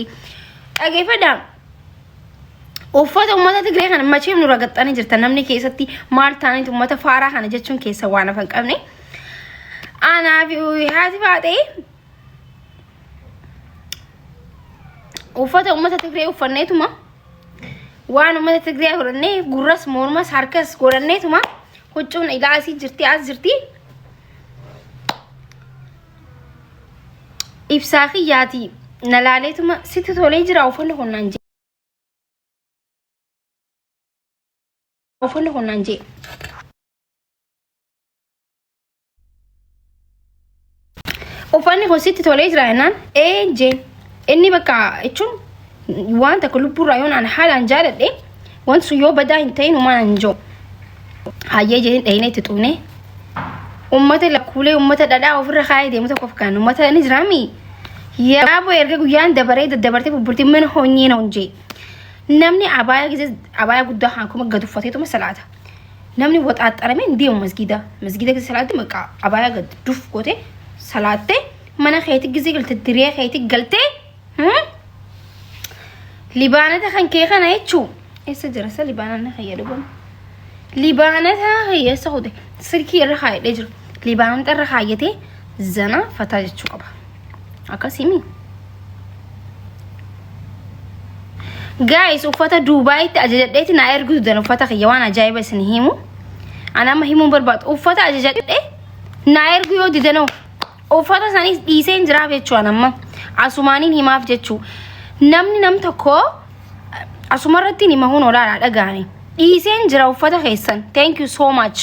Dhageeffadhaa. Uffata uummata Tigree kana macheef nu ragaxxanii jirtan namni keessatti maal taanitu uummata faaraa kana jechuun keessa waan hafa hin qabne. Anaa fi haati faaxee uffata uummata Tigree uffanneetuma waan uummata Tigree godhannee gurras mormas harkas godhanneetuma huccuun ilaa asii jirti as jirti. Ibsaa kiyyaati na laaleetuma sitti tolee jira uffanni kun naan jee. Uffanni kun naan jee. Uffanni kun sitti tolee jira jennaan ee jeen. Inni bakka jechuun waan takka lubbuurraa yoo naan haalaan jaaladhe wanti sun yoo badaa hin ta'in homaa naan hin jiru. Hayyee jedheen dhahina itti xuune. Ummata lakkuulee ummata dhadhaa ofirra kaayee deemu tokko fakkaan ummata ni jiraami. Yaaboo erga guyyaan dabaree daddabartee bubbultii mana honyee na honjee. Namni abaayaa gisee abaayaa guddaa hankuma gad uffateetuma salaata. Namni waxaaxaramee hin deemu masgiida. Masgiida keessa salaatti maqaa abaayaa gad duf gootee salaattee mana keetti gisee galte diree keetti galtee Libaanata kan kee kana jechuu eessa jira isa libaananni kiyya dhuguma. Libaanata kiyya eessa kute silkii irra kaayadhee jira. Libaanata irra kaayyatee zana fataa jechuu qaba. Akkasii Guys uffata Duubaayitti ajajadheeti naa ergitu dan uffata kiyya waan ajaa'iba isin himu. Ani amma himuun barbaadu uffata ajajadhe naa ergu yoo didanoo Uffata sanis dhiiseen jiraaf jechuu an amma asumaaniin himaaf jechuu namni nam tokko asumarratti hima hun olaanaa dhagaani dhiiseen jira uffata keessan thank you so much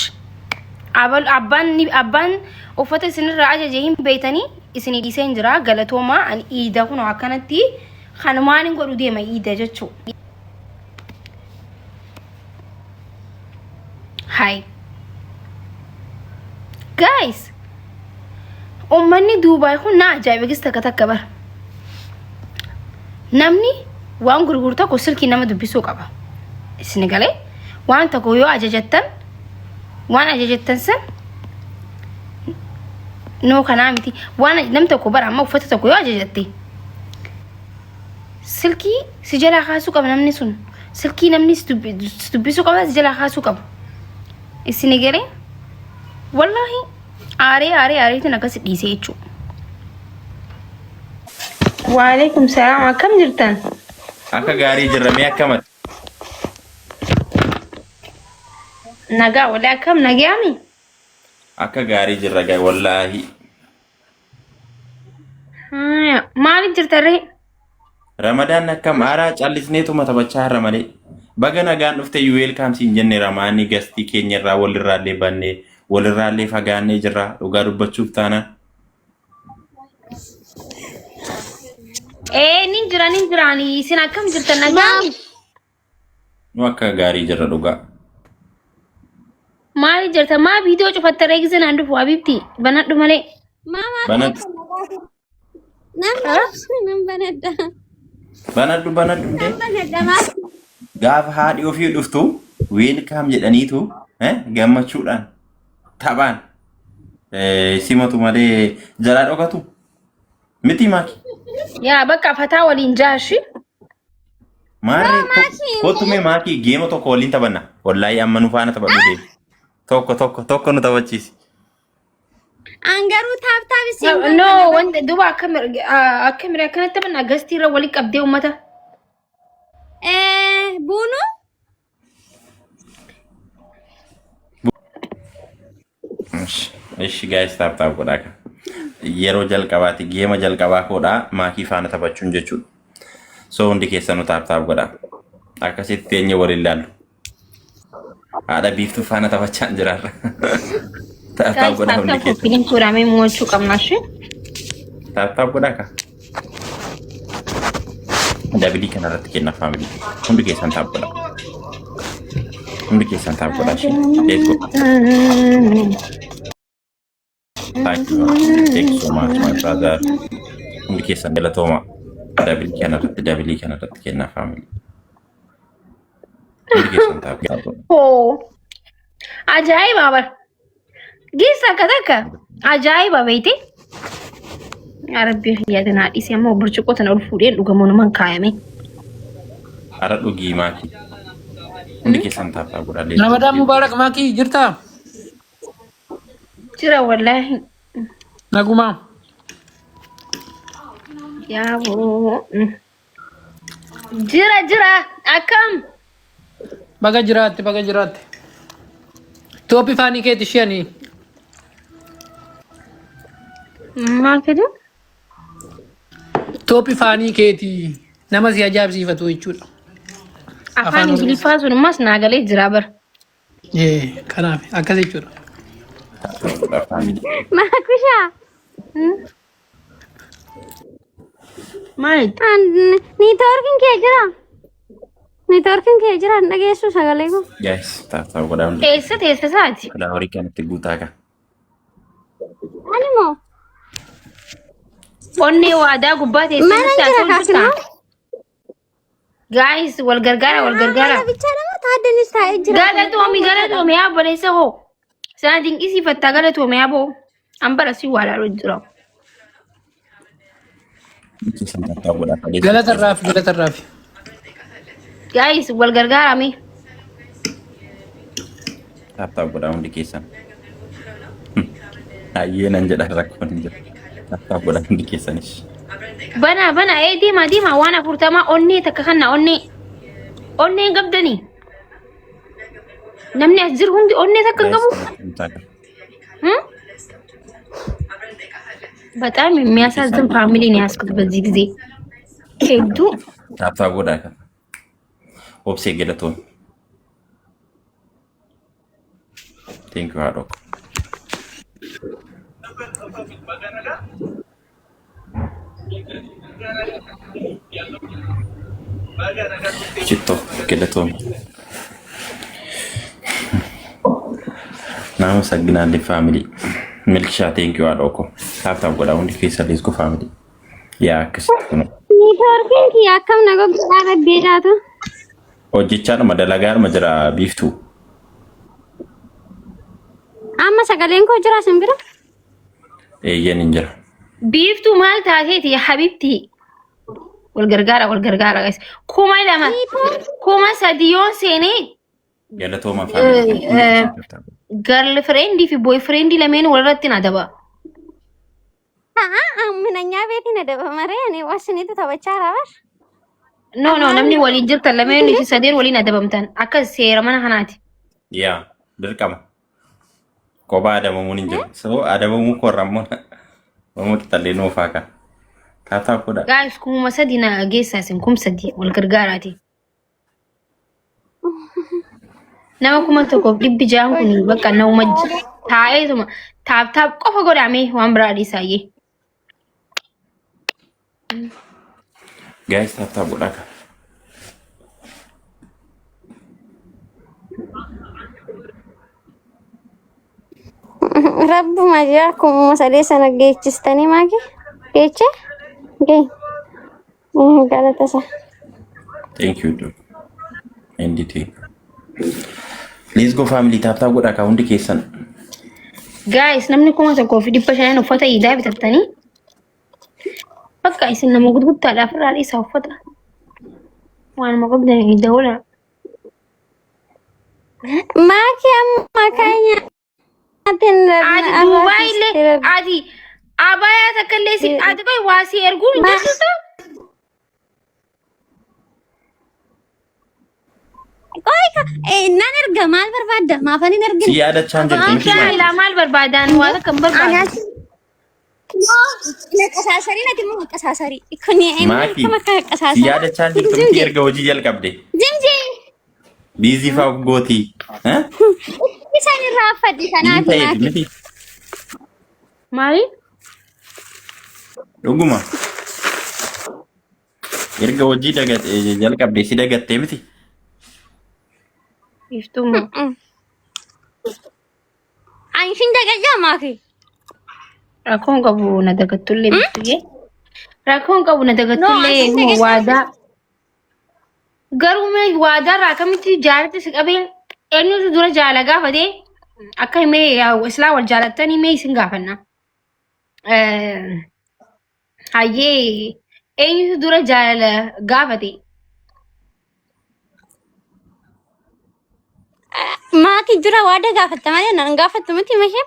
Abal- abbaan ni- abbaan uffata isinirraa ajaje hin beeytanii isinii dhiiseen jira galatoomaa ani iida kunoo akkanatti kanumaan hin godhu deema iida jechuu Hi. Guys, uummanni Duubaay kun na ajaa'iba gis takka takka bara. Namni waan gurguru tokko silkii nama dubbisuu qaba. Isin galee waan tokko yoo ajajattan waan ajajattan san noo kanaa miti waan nam tokko bara amma uffata tokko yoo ajajatte Silkii si jalaa kaasuu qaba namni sun. Silkii namni si dubbisuu qaba si jalaa kaasuu qaba. Isin galee wallaahi aaree aaree aareetiin akkasi dhiisee jechuudha. Waalaikum salaam akkam jirtan? Akka gaarii jirra mee akkamati? Nagaa walii akkam nagayaami? Akka gaarii jirra gaa wallaahi. Maaliif jirta ree? Ramadaan akkam aaraa callisneetuma taphachaa har'a malee. Baga nagaan dhufte you welcome siin jenne Ramaanni gastii keenya irraa walirraallee bannee walirraallee fagaannee jirra dhugaa dubbachuuf taanaan. Ee nin jira nin jiraani isin akkam jirtan nagaami? Nu akka gaarii jirra dhugaa. Maali jirta maa viidiyoo cufatta ree gisee naan dhufu habiibti banadhu malee. Mama Banadhu nan nan banadha. banadhu banadhu Nan ndee. banadha maal? Gaafa haadhi ofii dhuftu weelkaam jedhaniitu gammachuudhaan taphaan simatu malee jalaa dhokatu miti maaki. Yaa bakka fataa waliin jaashi. Maarree Maakii kottu mee maakii geema tokko waliin taphanna. Wallaahi amma nu faana taphadhu deemi. Tokko tokko tokko nu taphachiisi. An garuu taap taap isin godha No na wanta duuba akka akka mira akkanatti taphanna gastii irra waliin qabdee uummata. Eh, bunu Ishi gaayis taap taap godhaa kan. Yeroo jalqabaati geema jalqabaa koodhaa maakii faana taphachuun jechuudha. So hundi keessanuu taap taap godhaa. Akkasitti teenyee waliin ilaallu. Haadha biiftuu faana taphachaa hin jiraarra. Taap taap Guys godhaa taap hundi taap keessan. koppiliin kuudhamee mo'achuu qabna ishee. Taap taap godhaa ka. Dabilii kanarratti kenna faamilii. Hundi keessan taap godhaa. Hundi keessan taap godhaa ishee. Let's go. Thank you. Thank you so much my brother. Hundi keessan galatooma. Dabilii kanarratti dabilii kanarratti kenna faamilii. Hundi keessan taap godhaa. Hoo ajaa'iba bara. Geessa akka takka ajaa'iba beekte. Yaa Rabbii kiyyaa tana dhiisee ammoo burcuqqoo tana ol fuudheen dhugamoo naman kaayame. Hara dhugii maakii. Hundi keessan tap tap godhaa. Ramadaan Mubaarak Maakii jirtaa? Jira wallaahi. Nagumaa. Yaa boo. Jira jira akkam. Baga jiraatte baga jiraatte. Tooppi faanii keeti ishee Maal fedhu? Tooppi faanii keeti nama si ajaa'ibsiifatu jechuudha. Afaan Afaan Oromoo. Ingiliffaa sun ammas naa galee jira bara. Kanaaf akkas jechuudha. Tap tap godhaa family. Maakushaa. Maal? Niitoorkiin kee jira. Niitoorkiin kee jira hin dhageessu sagalee koo. Guys, tap tap godhaa hundi. Eessa teessa isaati? Filaawarii kanatti guutaa kan. Ani moo? Onnee waadaa gubbaa teessee Mana nutti jira haasa'u kaasinoo? jirtaa? Guys, wal gargaara wal gargaara. Mana bichaadha moo taaddanis taa'ee jira? Galatoomi galatoomi yaa obboleessa koo. Sana dinqisiifattaa galatoomi yaa boo. An bara si waa laaluu jira. Keessan tap tap godhaa. Galata irraafi galata irraafi. Guys, wal gargaara mee. Tap tap godhaa hundi keessan. Hayyee nan jedha rakkoon hin jiru. Tap tap godhaa hundi keessanis. Banaa banaa ee deemaa deemaa waan 40 onnee takka kanna onnee. Onnee hin qabdanii. Namni as jiru hundi onnee takka hin Guys, qabu. tap tap. Hmm? በጣም የሚያሳዝን family ነው ያዝኩት በዚህ ጊዜ ሄዱ Tap tap godhaa kan. Obsee galatoon. Thank you haadhoo. Shittoo galatoon. እናመሰግናለን family. Milkishaa thank you haadhoo koo. Tap tap godhaa hundi keessa let's go family. Yaa akkasitti kun Niitoorkiin kiyya akkam na goggodhaa rabbiidhaatu. hojjechaadhuma dalagaadhuma jira biiftuu. Amma sagaleen koo jira isin bira? Eeyyeen hin jira. Biiftuu maal taateeti yaa habibti wal gargaara wal gargaara guys 2000 3000 yoon seenee Galatooma family. Girlfriend fi boyfriend lameen walirratti na daba. Haa minanyaa beetiin adaba maree ani wasiniitu taphachaa jira. No no namni waliin jirtan lameen fi sadeen waliin adabamtan akka seera mana kanaati. Yaa dirqama. Kophaa adabamuun hin jiru. So adabamuu korra immoo mamuu qixxallee nuufaa kan. Tap tap godhaa. Guys 3000 na geessaa isin 3000 wal gargaaraati. Nama 1600 kun bakka nama taa'eetuma tap tap qofa godhamee waan biraa dhiisaayyee. Guys tap tap godhaa kan. Rabbuma jira 3000 sana geechistanii maaki? Geeche? Gee. Galata isaa. Thank you. NDT. Let's go family tap tap godhaa kan hundi keessan. Guys namni 1500 uffata iidaa bitattanii bakka isin nama gurguddaadhaaf irraa dhiisaa uffata. Waanuma qabdan iida oola. Maaki amma kan nyaatin Ati duubaa illee ati abayaa takka illee si ati qoy waa si erguun hin jirtu. Qoy nan erga maal barbaadda? Maafan hin ergine? Si yaadachaa hin jirtu miti Bishaan ilaa maal barbaadan waa takka hin Ani barbaadu. asi Qasaasariin ati immoo qasaasarii. Kuni Maaki akkam akka si qasaasara. yaadachaa hin jirtu miti erga hojii jalqabde. Zimzee Busy fa'aa of gootii. isaan irraa uffadhi Ni kanaaf ta'eef maaki. miti. Maali? Dhuguma. Erga hojii jalqabde si dagattee miti. Iftuu moo? Ani shin dagadhaa maaki. Rakkoon qabu na dagattullee biftuyye. Rakkoon qabu na No, dagattullee ani sin dagadhaa. waadaa. Garuu mee waadaarraa akkamitti jaalatti si qabee eenyutu dura jaala gaafatee akka himee islaa wal jaalattanii mee isin gaafanna. Hayyee eenyutu dura jaalala gaafate? Maaki dura waada gaafatta malee nan gaafattu miti mashee.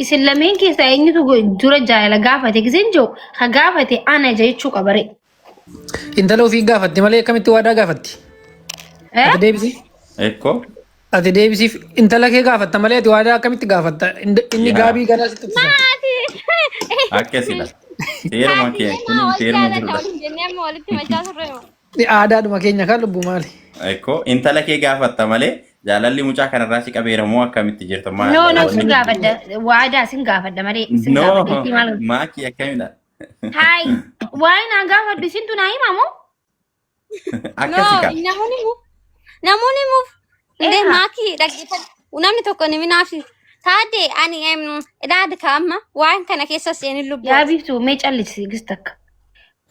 Isin lameen keessaa eenyutu dura jaalala gaafate giseen jiru ka gaafate ana jechuu qabare. Intala ofii gaafatti malee akkamitti waadaa gaafatti? Eh? Ati deebisi. Ekkoo. Ati deebisiif intala kee gaafatta malee ati waadaa akkamitti gaafatta? Inni Yaa. gaabii ganaa sitti uffisa. Akkasidha. Seeruma kee kun seeruma jirudha. Jennee amma walitti machaa turre. Aadaadhuma keenya kan lubbu maali? Ekkoo intala kee gaafatta malee jaalalli mucaa kanarraa si qabeera moo akkamitti jirta? Maal? No, no, sin gaafadha. Waadaa sin gaafadha malee. Sin No, gaafadha. Itti maal? maakii akkamidha? Hayi, waa'ee naa gaafadhu isintu naa hima moo? Akkasi kaa. Namoonni muuf. Namoonni muuf. Indee Eha. maakii dhaggeeffadhu. Namni tokko ni minaafi. Taadde ani ilaali ka amma waan kana keessa seenin lubbuu. Yaa biiftuu mee callisi gis takka.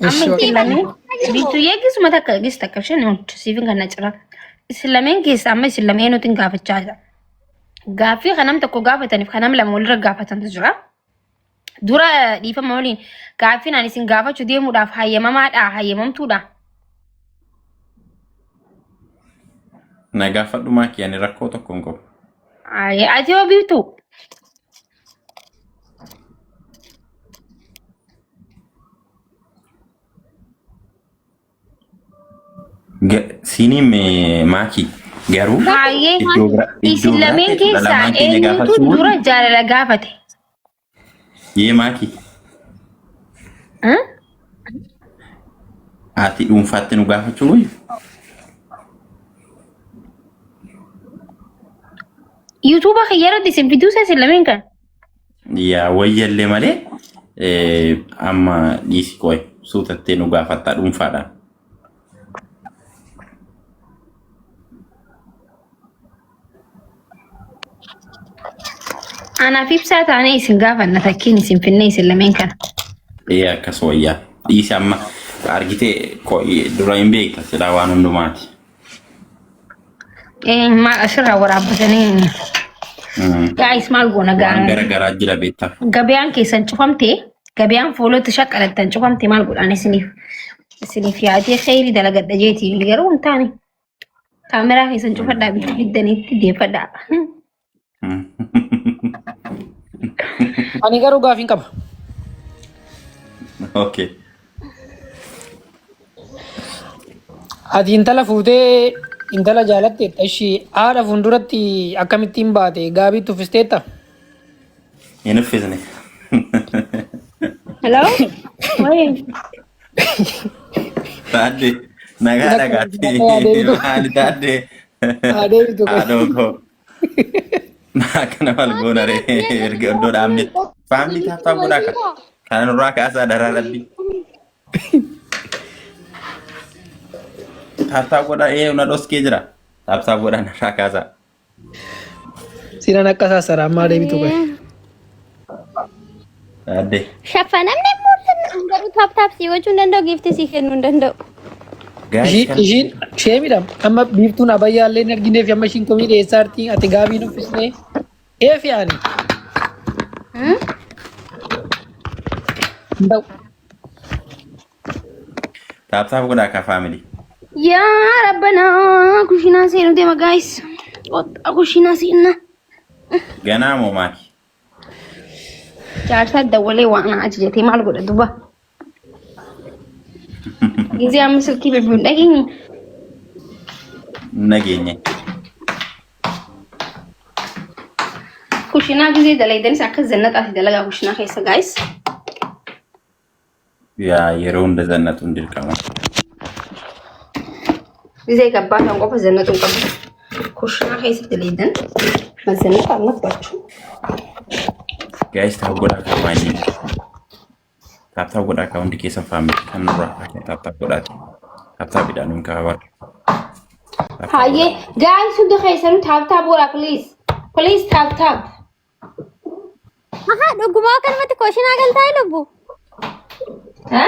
Amma Ishi isin lameen biiftuu yee gisuma takka gis takka isheen hundi siifin kan na cira. Isin lameen keessa amma isin lameen nuti gaafachaa jira. Gaaffii kan nam tokko gaafataniif kan nam lama walirra gaafatantu jira. Dura dhiifama waliin gaaffiin ani isin gaafachuu deemuudhaaf hayyamamaadha hayyamamtuudha. Na gaafadhu maakii ani rakkoo tokko hin qabu. Ayi, Ati hoo biiftuu? Siiniin maakii garuu Baay'ee iddoo bira iddoo isin lameen biraatti keessaa lamaan keenya eenyutu gaafachuun dura jaalala gaafate? yee maakii Hmm? ati dhuunfaatti nu gaafachuu wayyu. Yuutuuba kiyya irratti isin fiduu isa isin lameen kan? Yaa wayyallee malee amma dhiisi qoy suutattee nu gaafattaa dhuunfaadhaan. Anaaf ibsaa taanee isin gaafanna takkiin isin finnee isin lameen kana. Ee akkas wayyaa. Dhiisi amma argitee qoy dura hin beekta silaa waan hundumaati. Maal asirraa waraabbatanii guys maal goona Waan gaa gara garaa jira beektaa. gabiyaan keessan cufamte gabiyaan fuulota shaqqalattan cufamte maal godhaan isiniif isiniif yaadee kheyri dalagadha jeetii garuu hin taane kaameraa keessan cufadhaa bitti fiddaniitti deeffadhaa. Ani garuu gaafiin qaba. Okay. Ati intala fuutee intala jaalatteetta ishii haadha fuulduratti akkamittiin baate gaabii tuffisteetta? Hin uffisne. Hello? Wait. Taadde nagaa dhagaatti. Haa deebitu. Maali taadde? Haa deebitu. Haadhoo koo. Akkana maal goona ree erga iddoo dhaabnetti. Faamilii taappaa godhaa kan. Kana nurraa kaasaa daraa rabbi. Taappaa godhaa ee na dhoskee jira. Taappaa godhaa narraa kaasaa. Sinan akka sassara ammaa deebitu qoy. Taadde. Shaffa namni immoo garuu taap taap sii gochuu hin danda'u giiftii sii kennuu hin danda'u. Guys Ishiin kan ishiin ishee midham amma biiftuun abayyaa illee hin argineef amma ishiin komii dhiyeessaa jirti ati gaabii hin uffisne eefi ani. Hin ta'u. taap taap godhaa akka faamilii. Yaa rabbanaa kushiinaa seenuu deema guys. Qoxxaa kushiinaa seenna. Ganaa moo maaki? Jaarsaa dawwalee waan na ajajatee maal godha duba. Gizee amma silkii bilbilu hin dhageenye. Nageenye. Kushinaa gizee dalaydanis akka zannataati dalagaa kushinaa keessa guys. Yaa yeroo hunda zannatuun dirqama. Gizee gabbaa kan qofa zannatuu hin qabdu. Kushinaa keessa dalaydan mazannata allabbachuu. Guys taap godhaa kan maali? Taap taap godhaa kan hundi keessan faamilii kan nurraa kaasan taap taap godhaati. Taap taapidhaan nuun kaabaa. Taap taap Hayyee godhaa. guys hundi keessanuu taap taap godhaa please. Please taap taap. Ahaa dhugumaa akkanumatti kooshinaa galtaa lubbu. Ha?